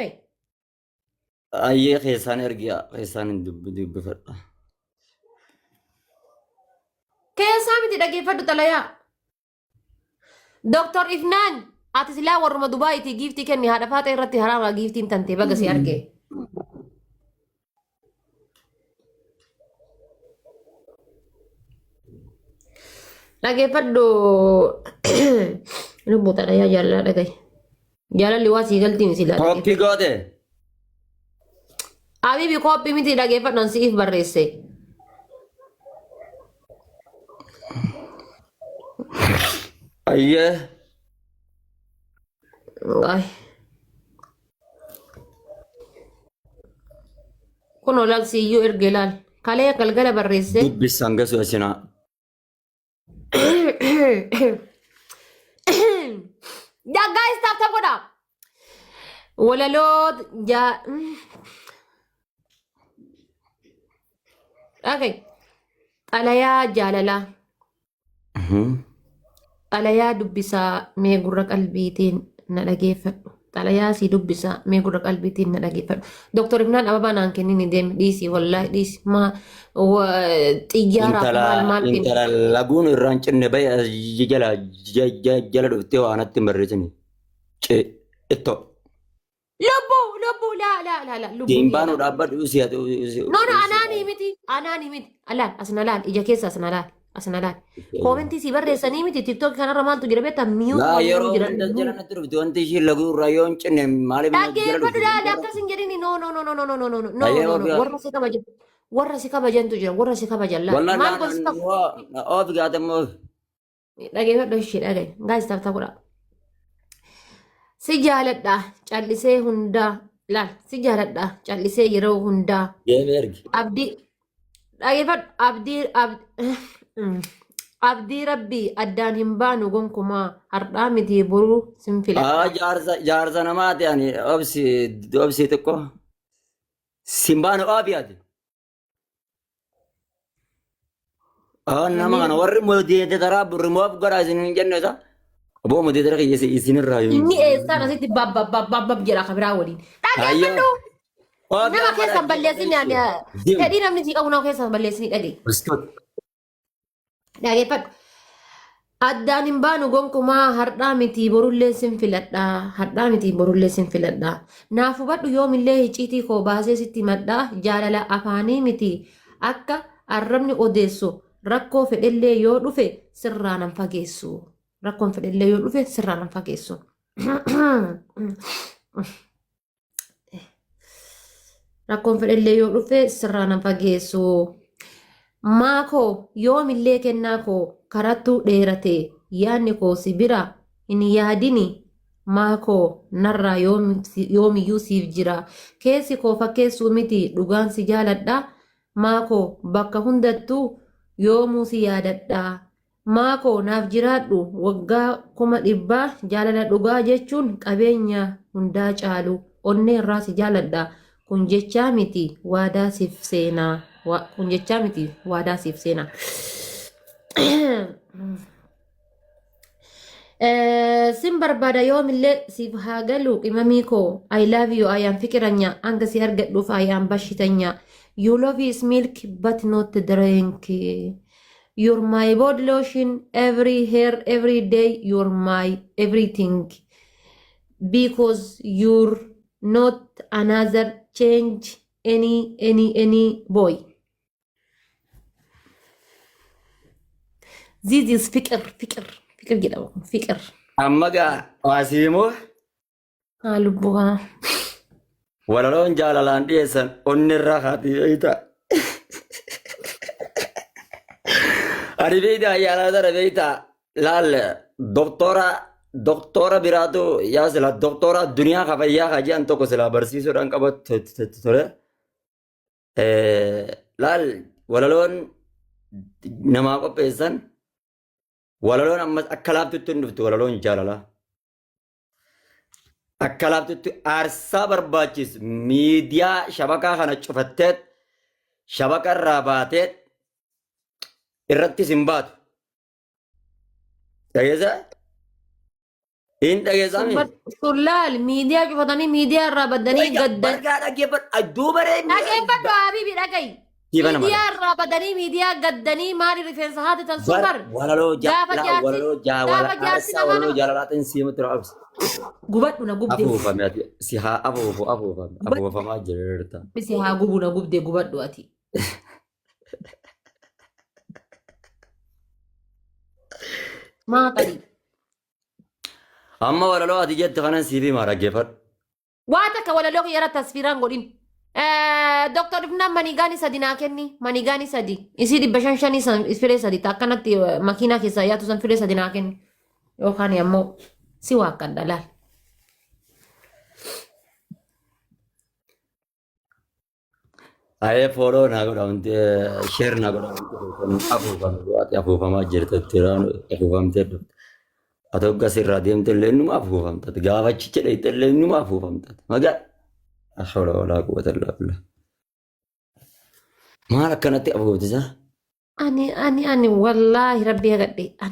Okay. Ayyee keessaan ergiya keessaan hin dubbifadha. Keessaa miti dhageeffadhu xalayaa. Doktor Ifnaan ati silaa warruma Dubaayitii giiftii kenni haadha faaxee irratti haraama giiftiin tantee baga si arge. Dhageeffadhu lubbuu xalayaa jaalalaa dhagaye. Jaalalli waa sii galtiin silaa dhageeffadhu. Koppii goote. Habibi kooppii miti dhageeffadhu an si'iif barreesse. Ayyee. Ay. Kunoo laal siyyuu erge laal. Kalee galgala barreesse. Dubbisaan gasu asinaa. Yaa guys tap tap godhaa. Walaloo jaa. Okay. Xalayaa jaalalaa. Xalayaa dubbisaa mee gurra qalbiitiin na dhageeffadhu. Xalayaa sii dubbisaa mee gurra qalbiitiin na dhageeffadhu. Doktor Ifnaan ababaa naan kennin hin deemi dhiisi wallaahi dhiisi. Maa xiyyaaraaf Intala maal maal kenni. intala laguun irraan cinne bahe as jala jala dhuftee waa natti hin barreessini. Ce ittoo. Lubbuu lubbuu laa laa laa laa lubbuu Deembaanuu laa. dhaabbadhu si ati. No no anaanii miti anaanii miti alaal as na laal ija keessa as na laal as na laal. Koomentii si barreessanii miti tiktok kanarra maaltu jira beektaa miyuut Laa waan jedhamu yeroo jira. hunda jala natti dhufti wanti ishii laguu irraa yoo hin cinne maaliif na jala Dhaggeeffadhu dhufti? laal akkas hin jedhini no no no no no no no no no Ayyee no no ofi warra si kabajan warra si kabajantu jira warra si kabajan laal Wallah maal gosi laan ofi gaatammoo Dhageeffadhu ishee dhagaye. Gaas taphata godha. Si jaaladha callisee hundaa laal si jaaladha callisee yeroo hundaa deemee ergi. abdii dhageeffadhu abdii abdii rabbii addaan hin baanu gonkumaa har'aa miti boruu sin filadha. Aa jaarsa jaarsa namaati ani obsi obsi xiqqoo. Simbaanu ofi ati. Nama kana warri modeetara remove godhaa isin hin jenne isa. Aboo modeetara kiyya isinirraa yoo. Inni eessaan asitti babbabbab jedha ka biraa waliin. Dhaggeeffadhu. Nama keessan balleessin fedhii namni sii qabu nama keessan balleessin dhagee. Dhaggeeffadhu. Addaan hin baanu gonkumaa har'aa miti borullee sin filadha. Har'aa miti borullee sin filadha. Naaf hubadhu yoomillee hiciitii koo baasee sitti himadha. Jaalala afaanii miti akka arrabni odeessu rakkoo fedhellee yoo dhufe sirraa nan fageessu. Rakkoon fedhellee yoo dhufe sirraa nan fageessu. Rakkoon fedhellee yoo dhufe sirraa nan fageessu. Maa koo yoomillee kennaa koo karattuu dheerate yaadni koo si bira hin yaadini maa koo narraa yoomiyyuu siif jira keessi koo fakkeessuu miti dhugaan si jaaladha maa koo bakka hundattuu yoomuu si yaadadha Maa koo naaf jiraadhu waggaa 100,000 jaalala dhugaa jechuun qabeenya hundaa caalu onnee irraa si jaaladha kun jechaa miti waadaa siif seenaa kun jechaa miti waadaa siif seenaa. Sin barbaada yoomillee siif haa galu qimamii koo I love you I am fiqiranya hanga si argadhuuf I am bashitanya you love is milk but not drink. You're my body lotion every hair every day you're my everything because you're not another change any any any boy. This is fikir fikir fikir jedhama kun fikir. Amma gaa waasiimoo Haa lubbuu kana. Walaloon jaalalaan dhiyeessan onni irraa kaati beektaa. Ani beektaa yaalaa tana beektaa laal doktora doktora biraatu yaa sila doktora duniyaa ka fayyaa ka jedhan tokko silaa barsiisuudhaan qabatu ture. Laal walaloon namaa qopheessan walaloon ammas akka laaftutti hin dhuftu walaloon jaalalaa. Akka laaftutti aarsaa barbaachisu miidiyaa shabakaa kana cufattee shabaka irraa baatee irrattis hin baatu. Dhageessaa? Hin dhageessami. Sun laal miidiyaa cufatanii miidiyaa irraa baddanii gaddan. Bargaa dhaggeeffadhu. Duuba ree. Dhaggeeffadhu Habiibi dhagayi. Siifa nama. Miidiyaa irraa badanii miidiyaa gaddanii maali rifeensa haati tan sun bar. Walaloo Gaafa jaalala jaarsi walaloo gaafa jaalala jaarsi aarsaa namaa walaloo nama jaalalaatiin siimatti raabsa. gubadhu na gubde. Afuufame ati si haa afuufu afuufame Gubadhu afuufamaa jirta. si haa gubu na gubde gubadhu ati. Maa qarii. Amma walaloo ati jette kanan siif himaa dhaggeeffadhu. Waa takka walaloo kiyya irratti tasfiiraan godhin. Doktor Ifnaan manigaanii sadi naa kenni. Manigaanii sadi. Isii 500 shanii san firee sadi ta akkanatti makiinaa keessaa yaatu san firee sadi naa kenni. Yookaan ammoo si waaqqadha laal. Ayee fooloo naa godha wanti sheer naa godha wanti afuufame ati afuufamaa jirta itti afuufamtee dhufte. Ati hogga sirraa deemte illee innuma afuufamta. Ati gaafa achicha dheeyte illee innuma afuufamta. Magaa. Hawla walaa quwwata illaa billah. Maal akkanatti afuufti isaa? Ani ani ani wallaahi rabbii agadhe.